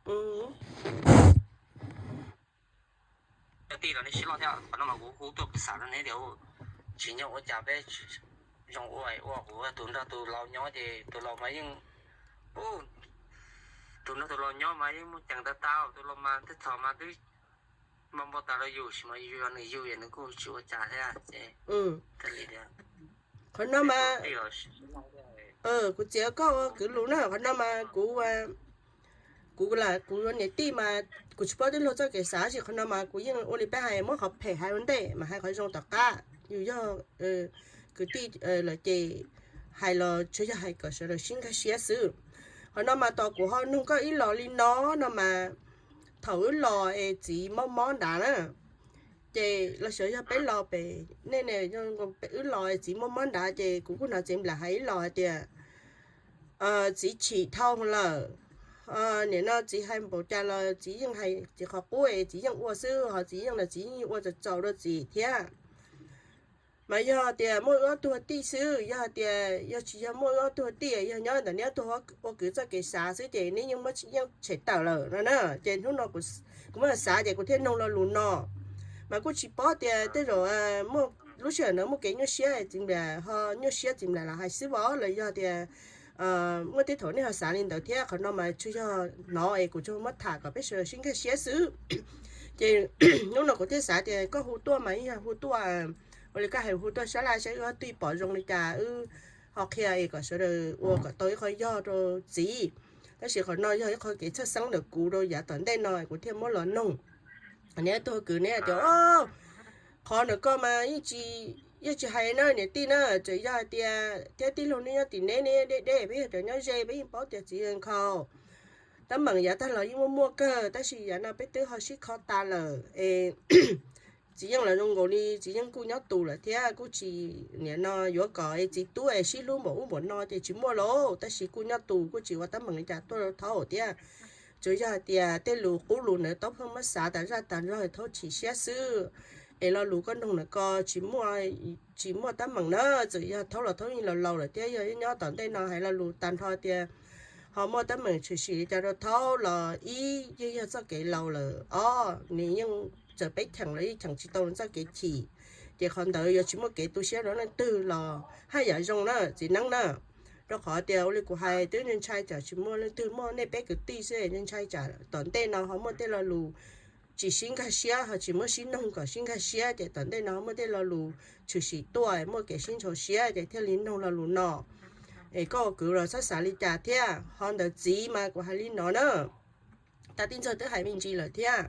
Cov tij los nej sib loj thiab, qhov no mas kuv hu tuaj kuv xav rau neb tias tsis nyob ua cas peb zoo ua ua kuv tus nrog tus laus nyob ces tus laus mas yeej, tus nrog tus laus nyob mas yeej muaj ceem tau tau, tus laus mas twb txhaum mas twb npau npau taws rau yus sis mas yus yog nws yug es nws kuj tsis ua cas thiab ces. Qhov no mas kuv txiav koj ua kwv lus na, qhov no mas kuv, kuv, kuv niam tij mas kuv tsis paub tij laug txoj kev xav, tab sis qhov no mas kuv yeej ua li peb hais, muab qhov phem hais ua ntej mas hais qhov zoo tom qab. Yus yog kwv tij lawm ces hais los tsuas yog hais kom sawv daws sib nkag siab xwb. Qhov no mas tos kuv ho nug koj ib los li no, no mas thaum wb los es txiv mob mob nrad na, ces los xyov yog peb los pem nej ne, wb los txiv mob mob nrad ces kuv kuj hnov txiv nplam hais ib los hais tias txiv chim dhau lawm. Nim no txiv hais npaum cas los txiv yeej hais txiv qhov qub es txiv yeej ua xwb, ho txiv yeej los txiv yeej ua txaus txaus rau txiv thiab. Mas yog tias muaj wb ob tug tij xwb, yog tias yog tsis yog muaj wb ob tug tij, yog nyob ntawm neb ob tug ua kwv txoj kev xav xwb ces neb yeej muab yeej tshem tawm lawm no na. Ces hnub no kuv muab xav ces kuv thiaj noog lo lus no. Mas kuj tsis paub tias tej zaum muaj lub sij hawm no muaj kev nyuaj siab txiv nplam ho nyuaj siab txiv nplam los hais xwb vov los yog tias muaj tej thaum nej ho xav li ntawd thiab. Qhov no mas tsuas yog hnov es kuv tsuas muab tham kom peb sawv daws sib nkag siab xwb. Ces hnub no kuv thiaj xav tias koj hu tuaj mas yog hu tuaj, ua li koj hais hu tuaj sab laj saib wb ob tij pom zoo li cas wb ho qhia es kom sawv daws ua kom tau ib qho yog rau txiv. Tab sis qhov no yog ib qho kev txhawj xeeb ntawm kuv rau yav tom ntej no kuv thiaj muab los noog. Neb ob tug kwv neb tias qhov ntawm koj mas yeej tsis hais na niam tij na, txawm yog hais tias thiab tij laug neb nyob tim neb, neb deb deb, peb yog cov nyob ze peb yeej paub tias txiv nkhaus. Teeb meem yav tag los yeej muaj muaj kawg, tab sis yav no peb twb ho sib kho tas lawm es txiv yeej los zoo nkaus li txiv yeej kuj nyob tus lawm thiab kuj tsis, nim no yuav kom es txiv tub es sib hlub npaum ub npaum no ces tsis muaj lauj, tab sis kuj nyob tus kuj tsis ua teeb meem li cas tuaj rau thaub thiab. Tsuas yog hais tias tej lus qub lus ntawd tau pheej muab xav tas zaj tas zog thaub chim siab xwb, es lo lus koj noog ntawm ko tsis muaj teeb meem na, txawm yog thaub los thaub yeej laus laus lawm thiab yog nyob tom ntej no hais lo lus tag nrho tias ho muaj teeb meem tshwm sim li cas rau thaub los ib yeej yog txoj kev laus lawm, ob nws yeej txawm peb cheem los yeej cheem tsis tau nws txoj kev chim, ces qhov ntawd yuav tsis muaj kev tu siab rau leej twg los haj yam zoo na txiv neeb na. Rau qhov tias ua li kuv hais twb ntshai tsam tsis muaj leej twg, muaj nej peb kwv tij xwb ntshai tsam tom ntej no ho muaj tej lo lus tsis sib nkag siab ho tsis muab sib noog kom sib nkag siab ces tom ntej no muaj tej lo lus tshwm sim tuaj muaj kev sib ntshau siab ces thiaj li noog lo lus no. Es koj ua kwv los txhob xav li cas thiab. Ho ntawm txiv mas kuv hais li no na, tas tij ntxawg twb hais me ntsis lawm thiab,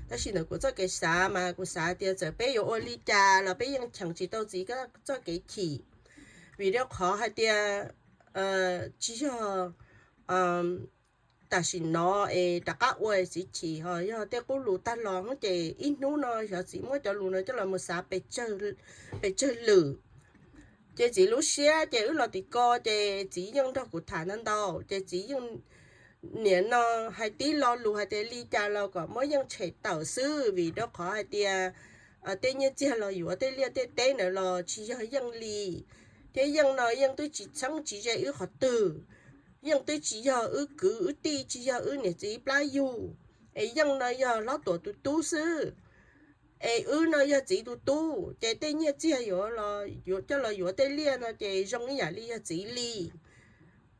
tab sis ntawm kuv txoj kev xav mas kuv xav tias txawm peb yuav ua li cas los peb yeej cheem tsis tau txiv txoj kev chim, vim rau qhov hais tias tsis yog tam sim no es rov qab ua txiv chim ho yog tej qub lus tag los ces ib hnub no xyov txiv muab cov lus no coj los mus xav pes tsawg lwm. Ces txiv lub siab ces wb los tim ko ces txiv yeej nrog kuv tham ntau ntau ces txiv yeej nim no hais tib lo lus hais tias li cas los kom muab yeej tshem tawm xwb, vim rau qhov hais tias tej nyiaj txiag los yuav tej liaj tej teb ntawd los tsis yog yeej li, thiab yeej no yeej twb tsis txheeb tsis ze wb qhov twg, yeej twb tsis yog wb kwv wb tij, tsis yog wb niam txiv plab yug, es yeej no yog hlob Tuam tus tub xwb. Es wb no yog txiv tus tub ces tej nyiaj txiag yuav coj los yuav tej liaj no ces zoo ib yam li yog txiv li.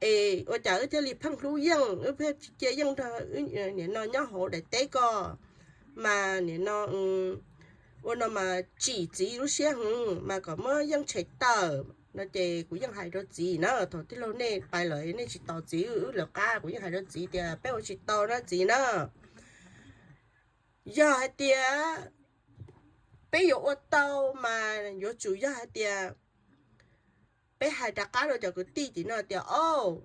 Es ua cas wb thiaj li pheej hlub yeej, wb pheej cia yeej nrog nim no nyob hauv daim teb ko, mas nim no ua no mas tsim txiv lub siab heev mas kom muab yeej tshem tawm no ces kuv yeej hais rau txiv na, thaum tij laug nej pais lawm nej tsis tos txiv wb lawv qab, kuv yeej hais rau txiv tias peb ua tsis tau na txiv na. Yog hais tias peb yuav ua tau mas yuav tsum yog hais tias peb hais rov qab rau cov kwv tij tim no tias, o,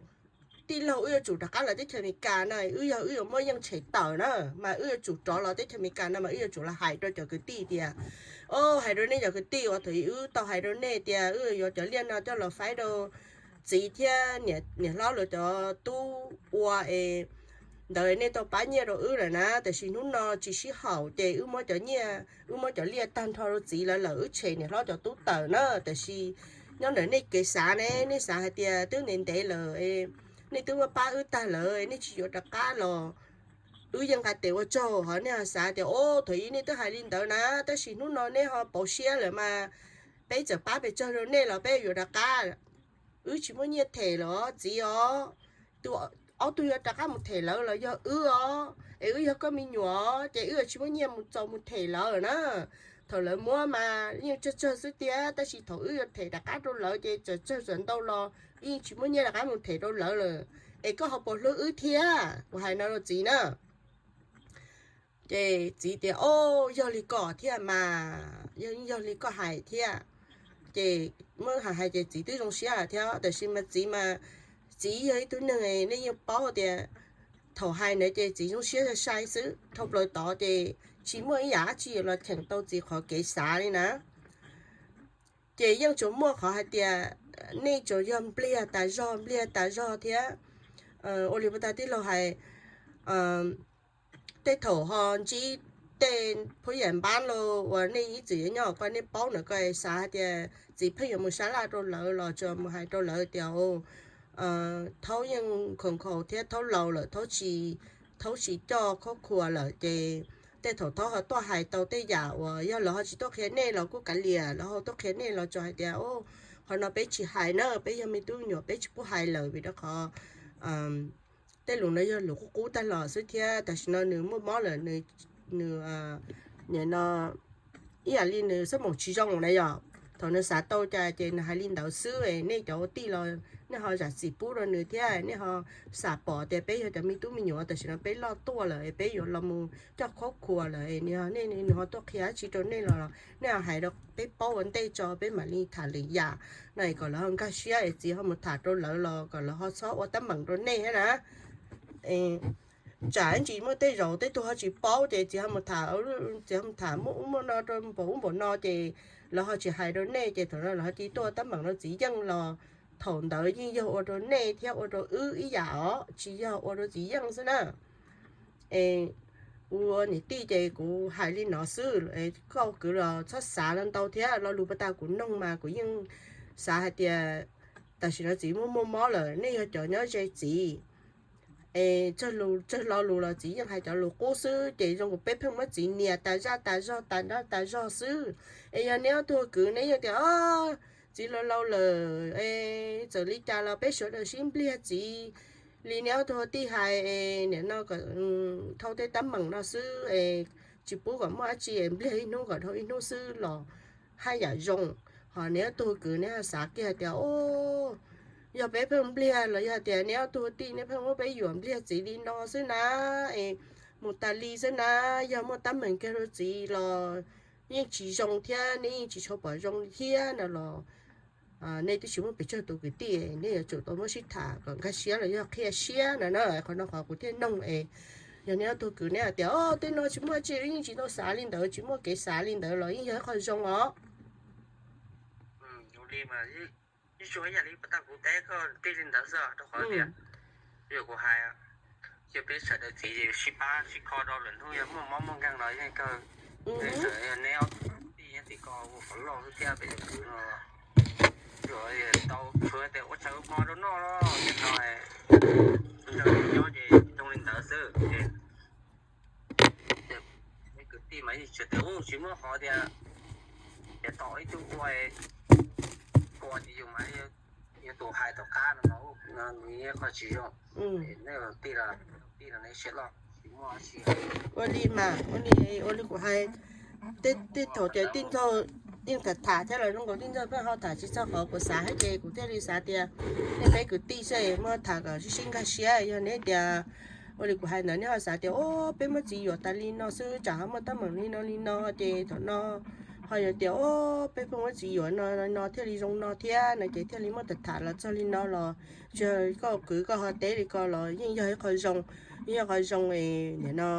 tij laug wb yuav tsum rov qab lawv teb chaws Amelikas no, wb yog wb yuav muab yeej tshem tawm na, mas wb yuav tsum rov los teb chaws Amelikas no mas wb yuav tsum los hais rau cov kwv tij tias, o, hais rau nej cov kwv tij uas thaum wb tau hais rau nej tias wb yuav cov liaj no coj los faib rau txiv thiab niam hlob lawv cov tub ua es ntawd nej tau pab nyiaj rau wb lawm na, tiam sis hnub no tsis sib haum ces wb muab cov nyiaj wb muab cov liaj tag nrho rau txiv lawv lawm, wb tshem niam hlob cov tub tawm na. Tiam sis nyob ntawm nej kev xav ne, nej xav hais tias twb ntev ntev lawm, nej twb muab pab wb tag lawm, nej tsis yuav rov qab los wb yeej nqa tes ua tsaug, ho nej ho xav tias, o, thaum ub nej twb hais li ntawd na, tab sis hnub no nej ho pauv siab lawm mas peb txawm pab pes tsawg rau nej los peb yuav rov qab. Wb tsis muaj nyiaj them lawm os txiv os. Tus, ob tug yuav rov qab mus them lawv los yog wb os, es wb yog koj me nyuam os, ces wb tsis muaj nyiaj mus txaus mus them lawv na. Thaum lawv muab mas yeej tsawg tsawg xwb tiag, tab sis thaum wb yuav them rov qab rau lawv ces tsawg tsawg txawm ntau los wb yeej tsis muaj nyiaj rov qab mus them rau lawv lawm. Es koj ho puas hlub wb thiab? Kuv hais no rau txiv na. Ces txiv tias, o, yog li koj thiab mas, yog, yog li koj hais thiab. Ces muab hais hais ces txiv twb zoo siab thiab, tab sis mas txiv mas, txiv yog ib tug neeg nej yeej paub tias thaum hais ntawd ces txiv zoo siab sai sai xwb, dhau plaws tod ces tsis muaj ib yam dab tsi los cheem tau txiv qhov kev xav li na. Ces yeej tsuas muaj qhov hais tias nej tsuas yog npliag tas zog npliag tas zog thiab. Ua li puas tas tij laug hais, tej thaum ho ntsib tej phub yam npab los uas nej ib txwm yuav nyob ko nej paub na, koj xav hais tias txiv pheej yuav mus sab laj rau lawv los tsuas mus hais rau lawv tias, thaub yeej khaus khaus thiab thaub laus lawm, thaub tsis, thaub tsis coj khaub khuas lawm ces tej thaum thaub ho tuaj hais tau tej yam uas yog lawv ho tsis tuaj qhia nej los kuj kav liam, lawv ho tuaj qhia nej los tsuas hais tias, o, qhov no peb tsis hais na, peb yog me tub me nyuam peb tsis pub hais lawm vim rau qhov tej lus no yog lus qub qub tag los xwb thiab tam sim no nws muaj mob lawm, nws, nws, nim no ib yam li nws xab moom tsis zoo na yom. Thaum nws xav tau cas ces nws hais li ntawd xwb, nej cov ua tij los nej ho zam txim pub rau nws thiab, nej ho xam pom tias peb yog cov me tub me nyuam tam sim no peb loj tuaj lawm, peb yuav los mus coj khaub khuas lawm, nws ho tuaj qhia dab tsi rau nej los nej ho hais rau peb paub ua ntej tso peb mam li tham lwm yam no, kom lawv ho nkag siab es txiv ho mus tham rau lawv los kom lawv ho txhob ua teeb meem rau nej thiab na. Tsam ntsis muaj tej zaum tej tug ho tsis paub ces txiv ho mus tham, txiv ho mus tham muaj ub muaj no rau npaum ub npaum no ces lawv ho tsis hais rau nej ces thaum no lawv ho cia tuaj teeb meem rau txiv yeej los thaum ntawd yeej yog ua rau nej thiab ua rau wb ib yam os, tsis yog ua rau txiv yeej xwb na. Es ua niam tij ces kuv hais li no xwb, koj kwv los txhob xav los ntau thiab, lo lus puag ta kuv noog mas kuv yeej xav hais tias tam sim no txiv muaj muaj mob lawm, nej yog cov nyob ze txiv es tsawg lo lus los txiv yeej hais cov lus qub xwb ces zoo kuv peb pheej muab txiv nias tas zaj tas zog tas zaj tas zog xwb. Es yog neb ob tug kwv neb yeej tias txiv laus laus lawm es txawm li cas los peb sawv daws sib npliag txiv li neb ob tug tij hais es nim no kom dhau tej teeb meem no xwb es tsis pub kom muaj dab tsi es npliag ib hnub kom dhau ib hnub xwb los haj yam zoo. Ho neb ob tug kwv neb ho xav kiag hais tias yog peb pheej npliag los yog tias neb ob tug tij neb pheej muab peb yuam npliag txiv li no xwb na, es mus tas li xwb na, yog muaj teeb meem kiag rau txiv los yeej tsis zoo thiab, neb yeej tsis tshua pom zoo li thiab no los nej twb tsis muaj pes tsawg tus kwv tij, nej yuav tsum tau muab sib tham kom nkag siab los yog qhia siab no na. Qhov no qhov kuv thiaj noog es yog neb ob tug kwv neb hais tias tej no tsis muaj dab tsi, yeej tsis tau xav li ntawd, tsis muaj kev xav li ntawd los yeej yog ib qho zoo os. Ib tsuas ib yam li puag ta kuv teb koj tij li ntawd xwb, rau qhov tias yog kuv hais, yog peb sawv daws txiv sib pab sib kho rau lwm hnub yog muaj mob muaj nkeeg los yeej kawg. Neb ob tij nyob tim ko ua qhov loj xwb thiab peb cov kwv no tau tsuav tias ua tsawg mob rau noj los no, nyob ces zoo li ntawd xwb. Kwv tij mas yeej tsis tias tsis muaj qhov tias, tias tom ib tug ua, ua ces yus mas yog tus hais tom qab no, nws qhov tsis zoo. Nej tij los, tij los nej siab loj, tsis muaj dab tsi. Ua li mas, ua li, ua li kuv hais, tej thaum ces tij ntsog yeej tham tham thiab los zoo nkaus tij ntsog pheej ho tham tsis txog qhov kuv xav thiab ces kuv thiaj li xav tias nej peb kwv tij seb muab tham kom sib sib nkag siab, yog neb tias ua li kuv hais ntawd neb ho xav tias o, peb muab txiv yuam tas li no xwb tsam ho muaj teeb meem li no li no ces thaum no ho yog tias o, peb pheej muab txiv yuam no no thiaj li zoo no thiab no ces thiaj li muab tham tham los txog li no los tsis, koj kwv koj ho teb li ko los yeej yog ib qho zoo, yeej yog qho zoo es nim no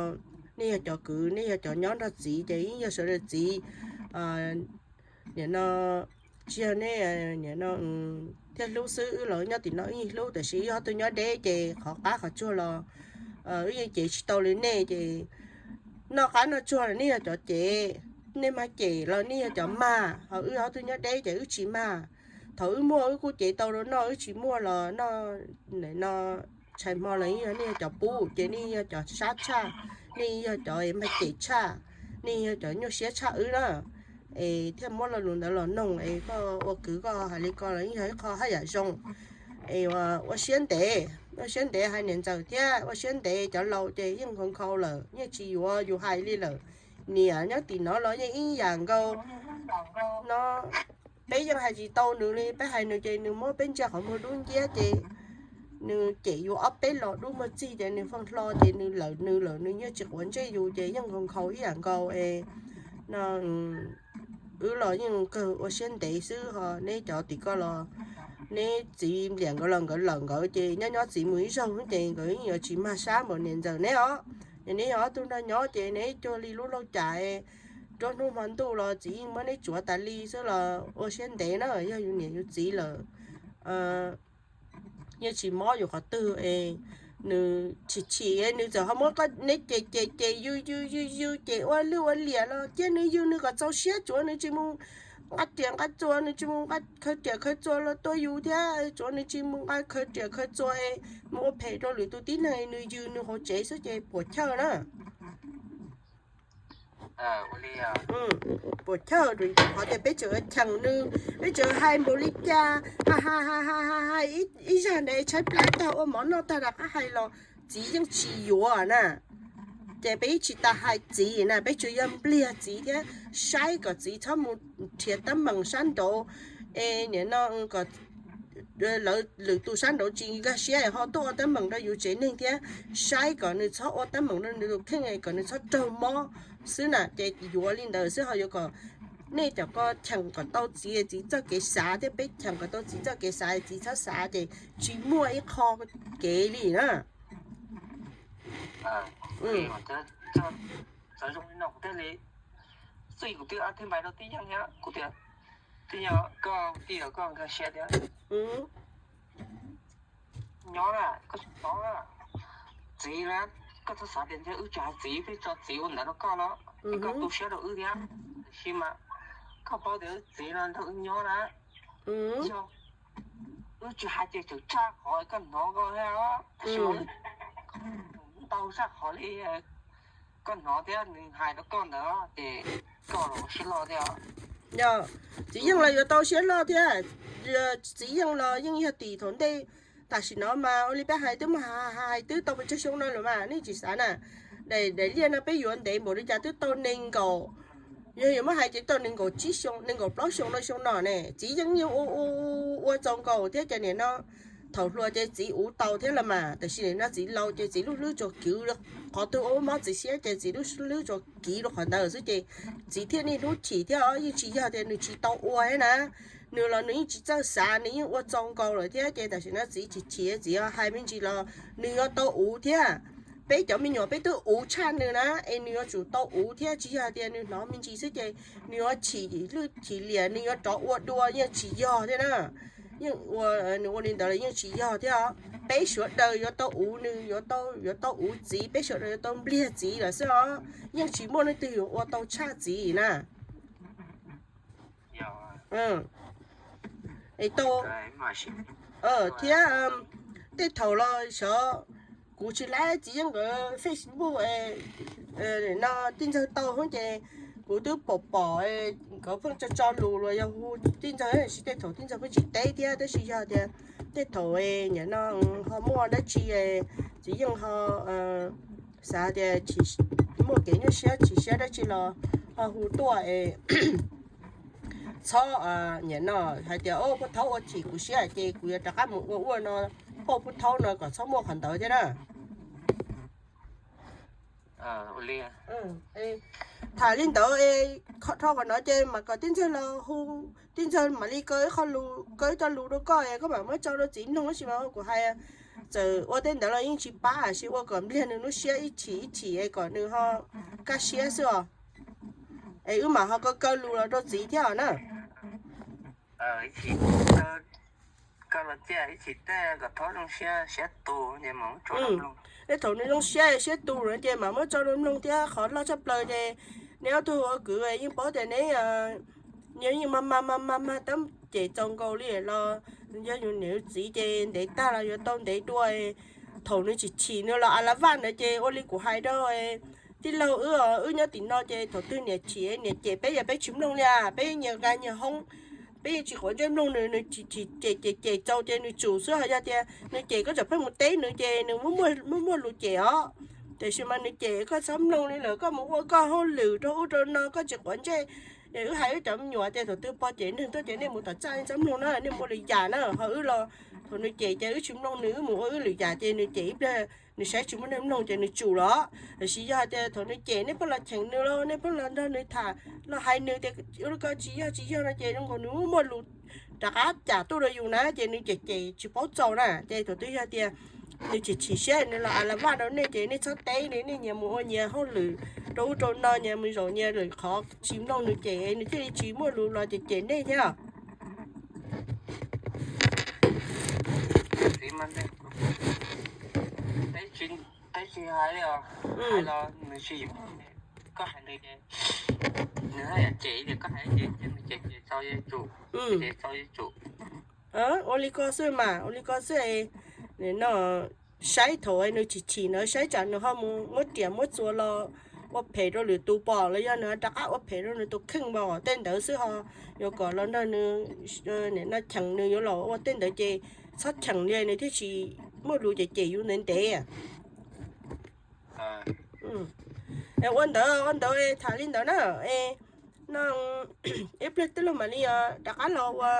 nej yog cov kwv nej yog cov nyob nrog txiv ces yeej yog sawv daws txiv. Nim no tsis yog nej nim no thiaj hlub xwb, wb los nyob tim no wb yeej hlub tab sis yog tus nyob deb ces qhov qab qhov tsuag los wb yeej cev tsis tau li nej ces noj qab noj tsuag los nej yog cov cev, nej mag cem los nej yog cov mag, ho wb ob tug nyob deb ces wb tsis mag. Thaum wb muaj wb kuj cev tau rau noj, wb tsis muaj los noj, no tshais hmo los yeej yog nej yog cov pub ces nej yog cov sab tshaj, nej yog cov mag cem tshaj, nej yog cov nyuaj siab tshaj wb na. Es thiaj muab lo lus ntawd los noog es koj ua kwv koj hais li ko los yeej yog ib qho haj yam zoo. Es ua siab ntev, ua siab ntev hais niam ntxawm thiab ua siab ntev cov laus ces yeej nkhaus nkhaus lawm yeej tsis yuav yus hais li lawm. Niam nyob tim no los yeej ib yam nkaus no, peb yeej hais tsis tau nws li, peb hais nws ces nws muab peb ntsia qhov muag dub nciab ces nws cem yus ob peb los dub muag txig ces nws faj hlo ces nws lawm nws lawm nws yeej tsis quav ntsej yus ces yeej nkhaus nkhaus ib yam nkaus es no. Wb los yeej kawg ua siab ntev xwb ho neb cov tim ko los neb txiv npliam nkawd los nkawd lawm nkawd ces nyob nyob txiv mus ib zaug ces nkawd yeej yuav tsis mag sab npaum niam ntxawm neb os. Yog neb yog ob tug nrog nyob ces neb cuag li lub lauj cai, nruab hnub hmo ntuj los txiv yeej muab neb tsuav tas li xwb los ua siab ntev na, yog yus niam yus txiv lawm yeej tsis mob yus qhov twg es nws chim chim nws txawm ho muab neb ces ces ces yws yws yws yws ces ua lwj ua liam los cia nws yws nws kom txaus siab tsuav nws tsis mus nqa riam nqa txuas nws tsis mus nqa khaws riam khaws txuas los tua yus thiab tsuav nws tsis mus nqa khaws riam khaws txuas es mus ua phem rau lwm tus tib neeg nws yws nws hauv tsev xwb ces puas chawj na. Puas chawj rau qhov tias peb tseem cheem nws, peb tseem hais npaum li cas, hais hais hais hais hais ib zag ntawd tshaib plab tag ua mov noj tag rov qab hais los txiv yeej tsis yuav na. Ces peb yeej tsis tas hais txiv na, peb tsuas yog npliag txiv thiab saib kom txiv txhob mus nrhiav teeb meem sab nraud es nim no kom lwm tus sab nraud tsis nkag siab ho tuaj ua teeb meem rau yus tsev neeg thiab saib kom nws txhob ua teeb meem rau nws tus kheej kom nws txhob raug mob xwb na. Ces yuav li ntawd xwb ho yuav kom nej cov ko cheem kom tau txiv, txiv txoj kev xav thiab peb cheem kom tau txiv txoj kev xav, txiv txhob xav ces tsis muaj ib qho kev li na. Xav zoo li no kuv thiaj li, xwb kuv twb ab thiab npais rau tib yeej thiab kuv tias, tib yeej koj tij los koj nkag siab thiab. Nyob na, koj tsis txhob, txiv na, koj txhob xav tias ntshe wb tsis hais txiv peb tso txiv ua ntawd rau koj los koj tu siab rau wb thiab. Tiam sis mas koj paub tias wb txiv no nrog wb nyob na, yog wb tsis hais ces tseem tshaj qhov koj hnov koj thiab, tab sis mas wb ntau tshaj qhov li koj hnov thiab nws hais rau koj ntawd ces koj los ua siab loj thiab. Yog, txiv yeej los yuav tau siab loj thiab, txiv yeej los yeej yog tim thaum ntej. Tam sim no mas ua li peb hais twb muaj hais twb tau pes tsawg xyoo no lawm mas nej tsis xav na. Daim liaj no peb yuav ntev npaum li cas twb tau nees nkaum, yog yuav muab hais ces tau nees nkaum tsib xyoo, nees nkaum plaub xyoo no xyoo no ne, txiv yeej ua ua txaus nkaus thiab ces nim no thaum hluas ces txiv uv tau thiab los mas, tab sis nim no txiv laus ces txiv lub hlwb tsuas kiv, qhov twg ua mob txiv siab ces txiv lub hlwb tsuas kiv rau qhov ntawd xwb ces txiv thiaj niaj hnub chim thiab os, yeej tsis yog tias nws tsis tau ua thiab na. Nws los nws yeej tsis txawj xav, nws yeej ua txaus nkaus lawm thiab ces tam sim no txiv chim chim txiv hais me ntsis los nws yuav tau uv thiab. Peb cov me nyuam peb twb uv tshaj nws na, es nws yuav tsum tau uv thiab, tsis yog tias nws hnov me ntsis xwb ces nws yuav chim lwj chim liam, nws yuav rov ua dua, yeej tsis yog thiab na. Yeej ua, nws ua li ntawd los yeej tsis yog thiab os. Peb sawv daws yuav tau uv nws, yuav tau, yuav tau uv txiv, peb sawv daws yuav tau npliag txiv lawm xwb os. Yeej tsis muaj leej twg yuav ua tau tshaj txiv na. Es tau thiab, tej thaum los xyov, kuv tsis laib txiv yeej nkawd Facebook no tij ntxawg tau hub ces kuv twb pom pom nkawd pheej tso tso lus los yog hu tij ntxawg, tab sis tej thaum tij ntxawg pheej tsis teb thiab, tab sis yog tias tej thaum nim no ho muaj dab tsi, txiv yeej ho xav tias muaj kev nyuaj siab chim siab dab tsi los ho hu tuaj es txhob, nim no hais tias puj thaub ua chim kuv siab ces kuv yuav rov qab mus ua ua no, pauj puj thaub no kom txhob muaj qhov ntawd thiab na. Tham li ntawd es, dhau qhov no ces mam kom tij ntxawg los hu, tij ntxawg mam li kaw ib qho lus, kaw ib co lus rau koj es koj mam muab tso rau txiv mloog tab sis mas kuv hais, txawm ua tej ntawd los yeej tsis pab, tab sis ua kom npliag nws lub siab ib chim ib chim es kom nws ho kaj siab xwb os. Es wb mam ho kaw kaw lus los rau txiv thiab os na. Tej thaum nws zoo siab siab tus no ces mam muab tso rau mloog thiab, qhov loj tshaj plaws ces neb ob tug ua kwv yeej paub tias neb, neb yeej mag mag mag mag mag tab cem txaus nkaus li los yog yus niam yus txiv ces ntev tag los yuav tau ntev dua. Thaum nws chim chim nws los a la vaj ntawd ces ua li kuv hais rau tij laug wb, wb nyob tim no ces thaum twg niam chim niam cem peb yog peb tsis mloog li, peb nyias nqa nyias hoob, peb yeej tsis quav ntsej mloog nws, nws chim chim cem cem cem txaus ces nws tsum xwb. Ho yog tias nws cem koj tseem pheej mus teb nws ces nws muaj muaj lus cem os. Tiam sis mas nws cem koj txhob mloog li lawm, koj mus ua koj hauj lwm rau ub rau no koj tsis quav ntsej. Wb hais wb cov me nyuam tias thaum twg pog cem neeg tuaj ces nej mus tom txaj nej txhob mloog na, nej mus ua lwm yam na. Ho wb los thaum nws cem ces wb tsis mloog nws, wb mus ua wb lwm yam ces nws cem ib pliag nws saib tsis muaj neeg mloog ces nws tsum los. Tiam sis yog hais tias thaum nws cem nej pheej los cheem nws los nej pheej los nrog nws tham los hais nws tias ua li ko tsis yog tsis yog no ces zoo nkaus nws muaj muaj lus rov qab cam tuaj rau yus na ces nws cem cem tsis paub txaus na. Ces thaum twg yog tias nws chim chim siab nws los a la vaj rau nej ces nej txhob teb li, nej nyias mus ua nyias hauj lwm rau ub rau no, nyias mus zaum nyias lwm qhov, tsis mloog nws cem nws thiaj li tsis muaj lus los cem cem nej thiab. Tsis hais li os, hais los nws tsis, koj hais nws ces nws haj yam cem tias koj hais ces nws cem ces txaus, ces txaus yuav tsum. Ua li ko xwb mas, ua li ko xwb. No saib thaum nws chim chim na, saib tsam nws ho mus muab riam muab txuas los ua phem rau lwm tus pom los yog nws rov qab ua phem rau nws tus kheej pom tej ntawd xwb. Ho yuav kom los nrog nws, nim no cheem nws yuav los ua tej ntawd ces txhob cheem li nws thiaj tsis muaj lus cem cem yus ntev ntev. Ua ntawd ua ntawd tham li ntawd na. No ib pliag twb los mam li rov qab los ua